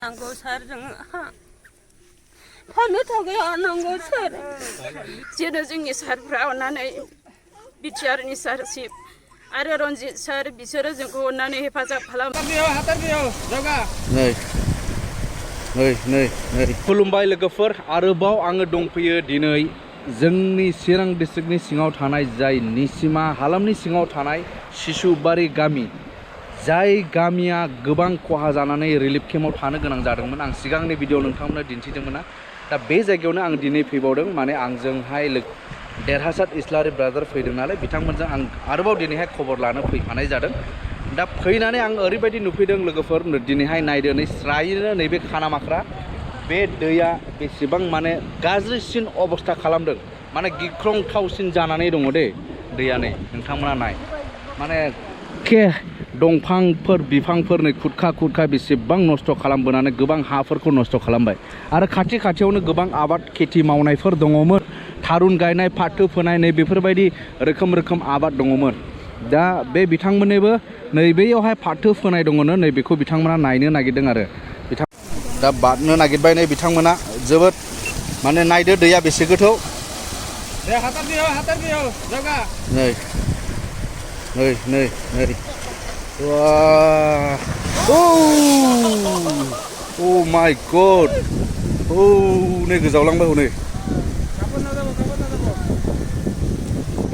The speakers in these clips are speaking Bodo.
नांगौ सार जों फाननो थाखाय नांगौ सार जेनो जोंनि सारफ्रा अननानै बिटिआरनि सारशिप आरो रनजित सार बिसोरो जोंखौ अननानै हेफाजाब खालामो। खुलुमबाय लोगोफोर, आरोबाव आङो दंफैयो दिनै जोंनि चिरां डिस्ट्रिक्टनि सिङाव थानाय जाय निसिमा हालामनि सिङाव थानाय शिसुबारि गामि, जाय गामिया गोबां खहा जानानै रिलिफ केम्पआव थानो गोनां जादोंमोन। आं सिगांनि भिडिअ नोंथांमोननो दिन्थिदोंमोन ना, दा बे जायगायावनो आं दिनै फैबावदों। माने आंजोंहाय देरहासार इस्लारि ब्रादार फैदों नालाय, बिथांमोनजों आं आरोबाव दिनैहाय खबर लानो फैफानाय जादों। दा फैनानै आं ओरैबायदि नुफैदों लोगोफोर, दिनैहाय नायदो, नै स्रायनो नैबे खानामाख्रा बे दैया बेसेबां माने गाज्रिसिन अबस्था खालामदों, माने गिख्रंथावसिन जानानै दङ दे दैया। नै नोंथांमोना नाय, माने दंफांफोर बिफांफोरनि खुरखा बेसेबां नस्थ' खालामबोनानै गोबां हाफोरखौ नस्थ' खालामबाय। आरो खाथि खाथियावनो गोबां आबाद खेथि मावनायफोर दङमोन, थारुन गायनाय, फाथो फोनाय, नै बेफोरबायदि रोखोम आबाद दङमोन। दा बे बिथांमोननिबो नैबेयावहाय फाथो फोनाय दङनो, नैबेखौ बिथांमोना नायनो नागिरदों आरो दा बारनो नागिरबाय। नै बिथांमोना जोबोद माने नायदो दैया बेसे गोथौ। नै ओ माय गड, नै गोजावलांबाय हनै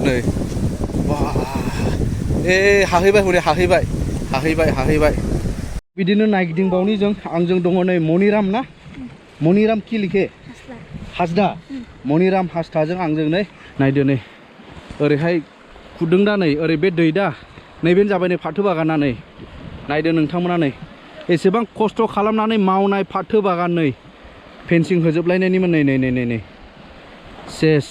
नै हाहैबाय हनै हाहैबाय। बिदिनो नायगिदिंबावनि जों आंजों दङ नै मनिराम ना, मनिराम कि लिखे हासदा, मनिराम हासदाजों आंजों नै नायदो, नै ओरैहाय खुरदों दा, नै ओरै बे दै दा, नैबेनो जाबाय नै फाथो बागाना। नै नायदो नोंथांमोना, नै एसेबां खस्थ' खालामनानै मावनाय फाथो बागान, नै फेन्सिं होजोबलायनायनिमोन, नै सेस।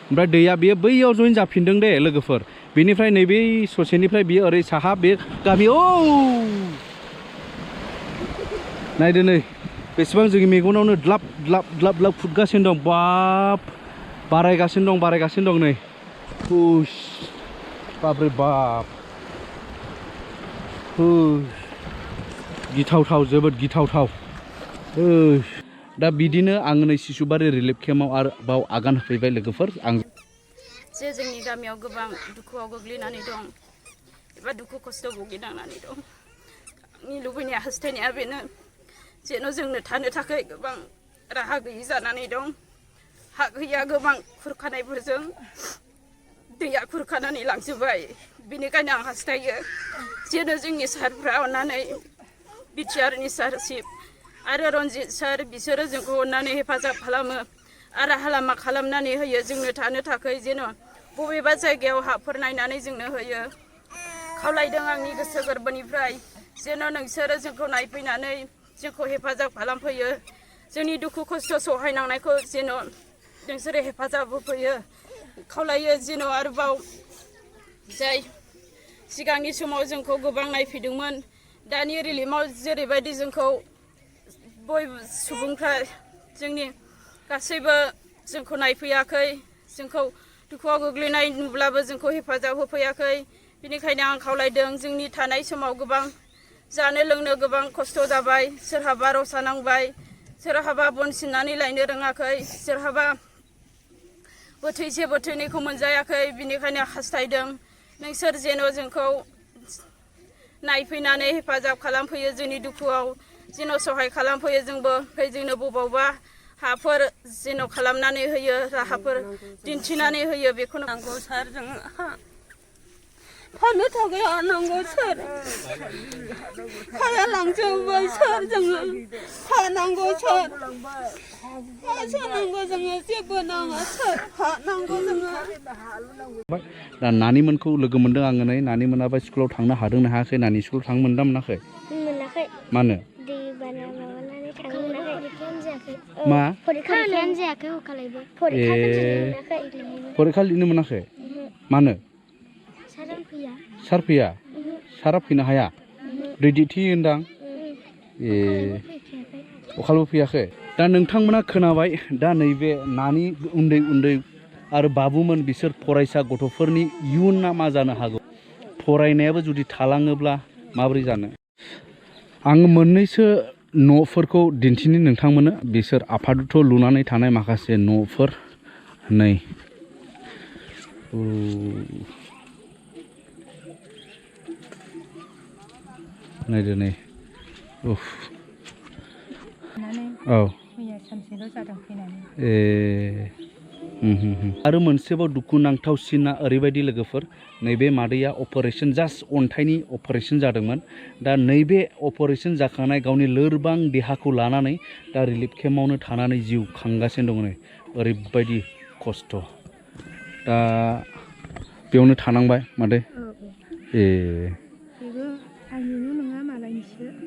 ओमफ्राय दैया बेयो बैयाव जइन जाफिनदों दे लोगोफोर। बेनिफ्राय नैबे ससेनिफ्राय बियो ओरै साहा बे गामि, नायदो नै बेसेबां जोंनि मेगनावनो द्लाब खुरगासिनो दं। बाब, बारायगासिनो दं नै, बाब्रे बाब, गिथावथाव, जोबोद गिथावथाव। दा बिदिनो आङो नै शिसुबारि रिलिफ केम्पआव आरोबाव आगान होफैबाय लोगोफोर। आं जे जोंनि गामियाव गोबां दुखुआव गोग्लैनानै दं एबा दुखु खस्थ' भुगिनांनानै दं। आंनि लुबैनाया, हास्थायनाया बेनो जेन' जोंनो थानो थाखाय गोबां राहा गैयि जानानै दं। हा गैया, गोबां खुरखानायफोरजों दैया खुरखानानै लांजोब्बाय। बेनिखायनो आं हास्थायो जेन' जोंनि सारफ्रा अननानै बिटिआरनि सारशिप आरो रनजित सार बिसोरो जोंखौ अननानै हेफाजाब खालामो आरो राहा लामा खालामनानै होयो जोंनो थानो थाखाय। जेन' बबेबा जायगायाव हाफोर नायनानै जोंनो होयो। खावलायदों आंनि गोसो गोरबोनिफ्राय, जेन' नोंसोरो जोंखौ नायफैनानै जोंखौ हेफाजाब खालामफैयो। जोंनि दुखु खस्थ' सहायनांनायखौ जेन' नोंसोरो हेफाजाब होफैयो खावलायो। जेन' आरोबाव जाय सिगांनि समाव जोंखौ गोबां नायफैदोंमोन, दानि रिलिफआव जेरैबायदि जोंखौ बयबो सुबुंफ्रा, जोंनि गासैबो जोंखौ नायफैयाखै, जोंखौ दुखुआव गोग्लैनाय नुब्लाबो जोंखौ हेफाजाब होफैयाखै। बेनिखायनो आं खावलायदों, जोंनि थानाय समाव गोबां जानो लोंनो गोबां खस्थ' जाबाय। सोरहाबा रसा नांबाय, सोरहाबा बन सिननानै लायनो रोङाखै, सोरहाबा बोथिसे बोथिनैखौ मोनजायाखै। बिनिखायनो हास्थायदों नोंसोर जेन' जोंखौ नायफैनानै हेफाजाब खालामफैयो, जोंनि दुखुआव जेन' सहाय खालामफैयो। जोंनो बबावबा हाफोर जेन' खालामनानै होयो, राहाफोर दिन्थिनानै होयो, बेखौनो नांगौ सार जों फाननो थाखाय नांगौ सार। हाया लांजोब्बाय सार, जोङो हा नांगौ सार, नांगौ जोङो जेबो नाङा सार, हा नांगौ जोङो। दा नानिमोनखौ लोगो मोनदों आङो। नै नानिमोनाबा स्कुलाव थांनो हादोंना हायाखै? नानि स्कुलाव थांनो मोनदों मोनाखै? मानो? मा? फरिखायानो जायाखै हखालायबो। फरिखा लिरनो मोनाखै? मानो? सार फैया? सारा फैनो हाया? दै दिथियो होनदां? अखालबो फैयाखै? दा नोंथांमोना खोनाबाय, दा नैबे नानि उन्दै आरो बाबुमोन, बिसोर फरायसा गथ'फोरनि इयुनआ मा जानो हागौ? फरायनायाबो जुदि थालाङोब्ला माबोरै जानो? आं मोननैसो न'फोरखौ दिन्थिनि नोंथांमोननो बिसोर आफादथ' लुनानै थानाय माखासे न'फोर नै नायदो नै औ आरो मोनसेबाव दुखुनांथावसिना ओरैबायदि लोगोफोर नैबे मादैया अपारेशन जास्ट अन्थाइनि अपारेशन जादोंमोन दा नैबे अपारेशन जाखांनाय गावनि लोरबां देहाखौ लानानै दा रिलिफ केम्पआवनो थानानै जिउ खांगासिनो दङ नै ओरैबायदि खस्थ' दा बेयावनो थानांबाय मादै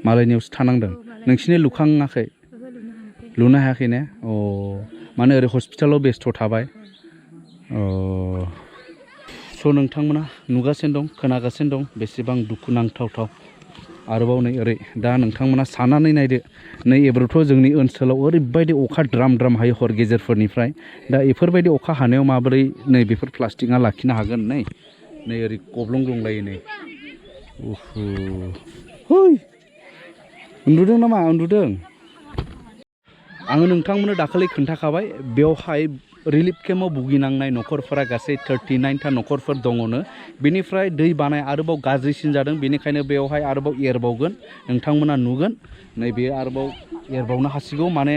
मालायनियावसो थानांदों नोंसिनि लुखाङाखै लुनो हायाखै ने माने ओरै हस्पिटालाव बेस्थ' थाबाय स' नोंथांमोना नुगासिनो दं खोनागासिनो दं बेसेबां दुखुनांथावथाव आरोबाव नै ओरै दा नोंथांमोना साननानै नायदो नै एबारथ' जोंनि ओनसोलाव ओरैबायदि अखा द्राम द्राम हायो हर गेजेरफोरनिफ्राय दा बेफोरबायदि अखा हानायाव माबोरै नै बेफोर प्लास्टिकआ लाखिनो हागोन नै ओरै गब्लं दंलायो नै उन्दुदों नामा उन्दुदों आङो नोंथांमोननो दाखालि खोन्थाखाबाय बेवहाय रिलिफ केम्पआव भुगिनांनाय न'खरफोरा गासै 39टा न'खरफोर दङनो बेनिफ्राय दै बानाय आरोबाव गाज्रिसिन जादों बेनिखायनो बेवहाय आरोबाव एरबावगोन नोंथांमोना नुगोन नैबे आरोबाव एरबावनो हासिगौ माने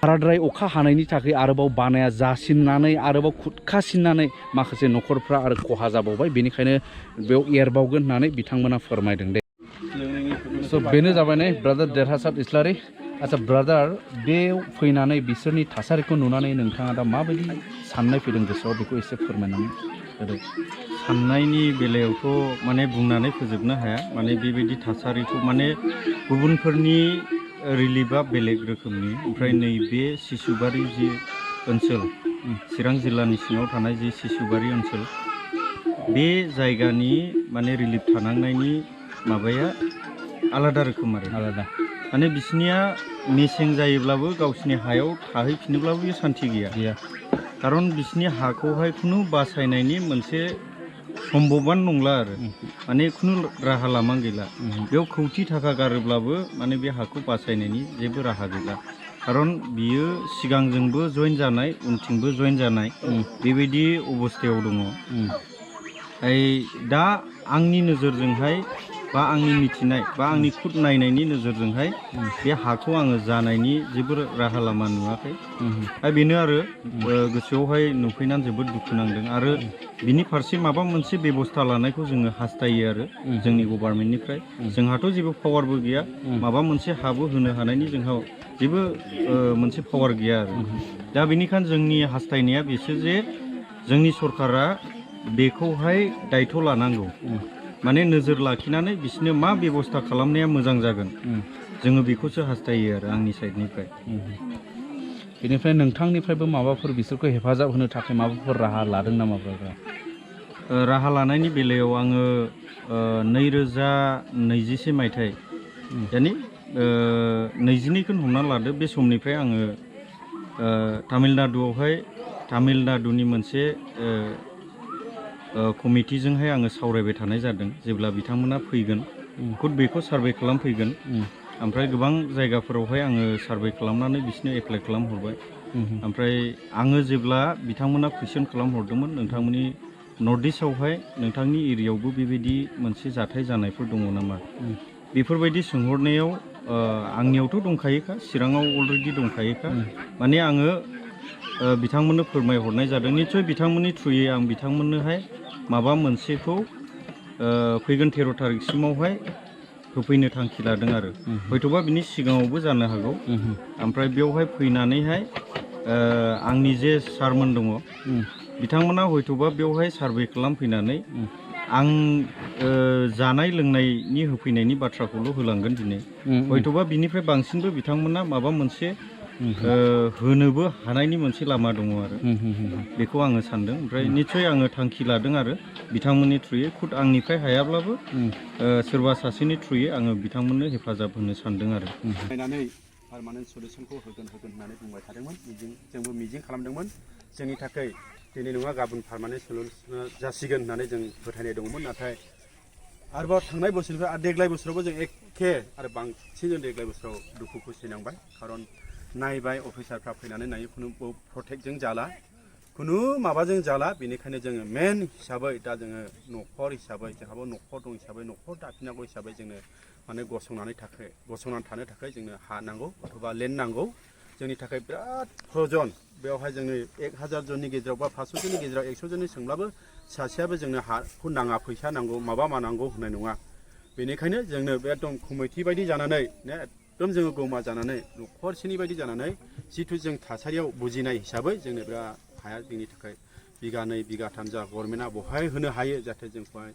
बाराद्राय अखा हानायनि थाखाय आरोबाव बानाया जासिननानै आरोबाव खुरखासिननानै माखासे न'खरफ्रा आरो खहा जाबावबाय बेनिखायनो बेयाव एरबावगोन होननानै बिथांमोना फोरमायदों दे स' बेनो जाबाय नै ब्रादार देरहासात इस्लारि आচ্ছা ब्रादार बेयाव फैनानै बिसोरनि थासारिखौ नुनानै नोंथाङा दा माबायदि साननाय फैदों गोसोआव बेखौ एसे फोरमायनानै होदो साननायनि बेलायावथ' माने बुंनानै फोजोबनो हाया माने बेबायदि थासारिखौ माने गुबुनफोरनि रिलिफआ बेलेग रोखोमनि ओमफ्राय नैबे शिसुबारि जि ओनसोल चिरां जिल्लानि सिङाव थानाय जि शिसुबारि ओनसोल बे जायगानि माने रिलिफ थानांनायनि माबाया आलादा रोखोम आरो आलादा माने बिसनिया मेसें जायोब्लाबो गावसिनि हायाव थाहैफिनोब्लाबो बे सान्थि गैया खारन बिसनि हाखौहाय खुनु बासायनायनि मोनसे सम्भबान नंला आरो माने खुनु राहा लामा गैला बेयाव खौथि थाखा गारोब्लाबो माने बे हाखौ बासायनायनि जेबो राहा गैला खारन बियो सिगांजोंबो जइन जानाय उनथिंबो जइन जानाय बेबायदि अबस्थायाव दङ दा आंनि नोजोरजोंहाय बा आंनि मिथिनाय बा आंनि खुद नायनायनि नोजोरजोंहाय बे हाखौ आङो जानायनि जेबो राहा लामा नुवाखै बेनो आरो गोसोआवहाय नुफैनानै जोबोद दुखु नांदों आरो बिनि फारसे माबा मोनसे बेबस्था लानायखौ जोङो हास्थायो आरो जोंनि गभर्नमेन्टनिफ्राय जोंहाथ' जेबो पावारबो गैया माबा मोनसे हाबो होनो हानायनि जोंहा जेबो मोनसे पावार गैया आरो दा बेनिखायनो जोंनि हास्थायनाया बेसो जे जोंनि सरकारा बेखौहाय दायथ' लानांगौ माने नोजोर लाखिनानै बिसोरनो मा बेबस्था खालामनाया मोजां जागोन जोङो बेखौसो हास्थायो आरो आंनि साइडनिफ्राय बेनिफ्राय नोंथांनिफ्रायबो माबाफोर बिसोरखौ हेफाजाब होनो थाखाय माबाफोर राहा लादों नामा ब्रादार राहा लानायनि बेलायाव आङो 2021 मायथाइ यानि 22खौनो हमना लादो बे समनिफ्राय आङो तामिलनाडुनि मोनसे कमिटिजोंहाय आङो सावरायबाय थानाय जादों जेब्ला बिथांमोना फैगोन खुद बेखौ सार्भे खालामफैगोन ओमफ्राय गोबां जायगाफोरावहाय आङो सार्भे खालामनानै बिसोरनो एप्लाइ खालामहरबाय ओमफ्राय आङो जेब्ला बिथांमोना कुइसन खालामहरदोंमोन नोंथांमोननि नर्थ इस्टआवहाय नोंथांनि एरियायावबो बेबायदि मोनसे जाथाय जानायफोर दङ नामा बेफोरबायदि सोंहरनायाव आंनियावथ' दंखायोखा चिराङाव अलरेडि दंखायोखा माने आङो बिथांमोननो फोरमायहरनाय जादों निस्सय बिथांमोननि थ्रुयै आं बिथांमोननोहाय माबा मोनसेखौ फैगोन 13 तारिखसिमावहाय होफैनो थांखि लादों आरो हयथ'बा बिनि सिगाङावबो जानो हागौ ओमफ्राय बेवहाय फैनानैहाय आंनि जे सारमोन दङ बिथांमोना हयथ'बा बेवहाय सार्भे खालामफैनानै आं जानाय लोंनायनि होफैनायनि बाथ्राखौल' होलांगोन दिनै हयथ'बा बिनिफ्राय बांसिनबो बिथांमोना माबा मोनसे होनोबो हानायनि मोनसे लामा दङ आरो बेखौ आङो सानदों ओमफ्राय निस्सय आङो थांखि लादों आरो बिथांमोननि थ्रुयै खुद आंनिफ्राय हायाब्लाबो सोरबा सासेनि थ्रुयै आङो बिथांमोननो हेफाजाब होनो सानदों आरो नायनानै पारमानेन्ट सलिउसनखौ होगोन होननानै बुंबाय थादोंमोन जोंबो मिजिं खालामदोंमोन जोंनि थाखाय दिनै नङा गाबोन पारमानेन्ट सलिउसना जासिगोन होननानै जों फोथायनाय दंमोन नाथाय आरोबाव थांनाय बोसोरनिफ्राय आरो देग्लाय बोसोरावबो जों एखे आरो बांसिन जों देग्लाय बोसोराव दुखुखौ सैनांबाय खारन नायबाय अफिसारफ्रा फैनानै नायो खुनु प्रटेक्टजों जाला खुनु माबाजों जाला बेनिखायनो जोङो मेन हिसाबै दा जोङो न'खर हिसाबै जोंहाबो न'खर दं हिसाबै न'खर दाफिननांगौ हिसाबै जोंनो माने गसंनानै थानो थाखाय जोंनो हा नांगौ अथवा लेन्ड नांगौ जोंनि थाखाय बिराद प्रयजन बेवहाय जोंनो 1000 जननि गेजेराव बा 500 जननि गेजेराव 100 जननि सोंब्लाबो सासेयाबो जोंनो हाखौ नाङा फैसा नांगौ माबा मा नांगौ होननाय नङा बेनिखायनो जोंनो बे एकदम कमिटि बायदि जानानै एकदम जोङो गौमा जानानै न'खरसेनि बायदि जानानै जिथु जों थासारियाव बुजिनाय हिसाबै जोंनो बिराद हाया जोंनि थाखाय बिगानै बिगाथाम जा गभर्नमेन्टआ बहाय होनो हायो जाहाथे जोंखौहाय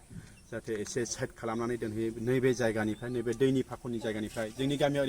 जाहाथे एसे साइड खालामनानै दोनहैयो नैबे जायगानिफ्राय नैबे दैनि फाखननि जायगानिफ्राय जोंनि गामियाव